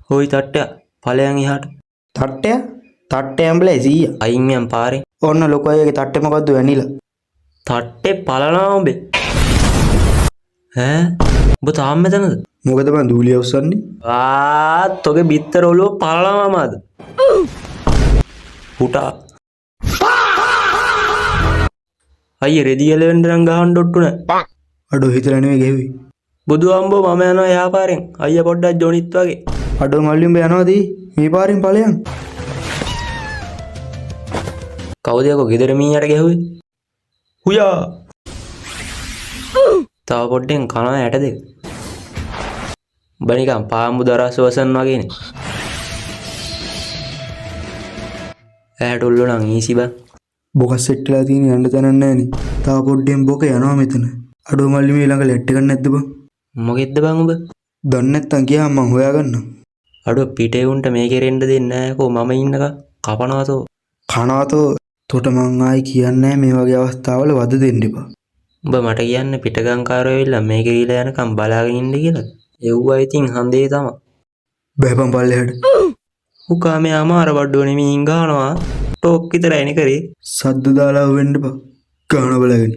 හොයි තට්ටයා ඵලයන් එහාට. තට්ටය තට්ටය ඇඹලයි 100. අයින් යන් පාරේ. ඔන්න ලොකු අයියාගේ තට්ටේ මොකද්ද වැනිලා. තට්ටේ පලනවා උඹේ. ඈ උඹ තාම මෙතනද? මොකද බං දූලිය අවසන්නේ? ආ තොගේ බිත්තර ඔළුව පලනවා මාද? පුටා. අයියේ රෙදි ගැලවෙන්න නම් ගහන්න ඔට්ටු නෑ. අඩෝ හිතලා නෙමෙයි ගැහුවේ. බුදු අම්බෝ මම යනවා එහා පාරෙන්. අයියා පොඩ්ඩක් ජොනිත් වගේ. අඩෝ මල්ලි උඹ යනවාද මේ පාරෙන් ඵලයන්. කවුද යකෝ ගෙදර මීයට ගැහුවේ? හුයා. තව පොඩ්ඩෙන් කනවා 62. උඹ නිකන් පාම්බු දරස් වසන් වගේනේ. ඇහැට උල්ලු නම් ඊසි බං. බොකක් සෙට් වෙලා තියෙන යන්න තැනක් නෑනේ. තව පොඩ්ඩෙන් බොක යනවා මෙතන. අඩෝ මල්ලි මේ ළඟ ලැට් එකක් නැද්ද බං? මොකෙද්ද බං උඹ? දන්නේ නැත්තම් ගියාම මං හොයාගන්නම්. අඩෝ පිටේ උන්ට මේකේ රෙන්න දෙන්නේ නෑ කෝ මම ඉන්නකම් කපනවා තෝ. කනවා තෝ. තොට මං ආයි කියන්නේ නෑ මේ වගේ අවස්ථාවල වද දෙන්න එපා. උඹ මට කියන්න පිටගංකාරයෝ ඇවිල්ලා මේකේ රීලා යනකම් බලාගෙන ඉන්න කියලා. එව්වා ඉතින් හඳේ තමා. බෑපන් පල්ලෙහාට. උකා මේ අමාර බඩුව නෙමෙයි ගහනවා. ටෝක් විතරයිනේ කරේ. සද්ද දාලා වෙන්න එපා. ගහන බලාගෙන.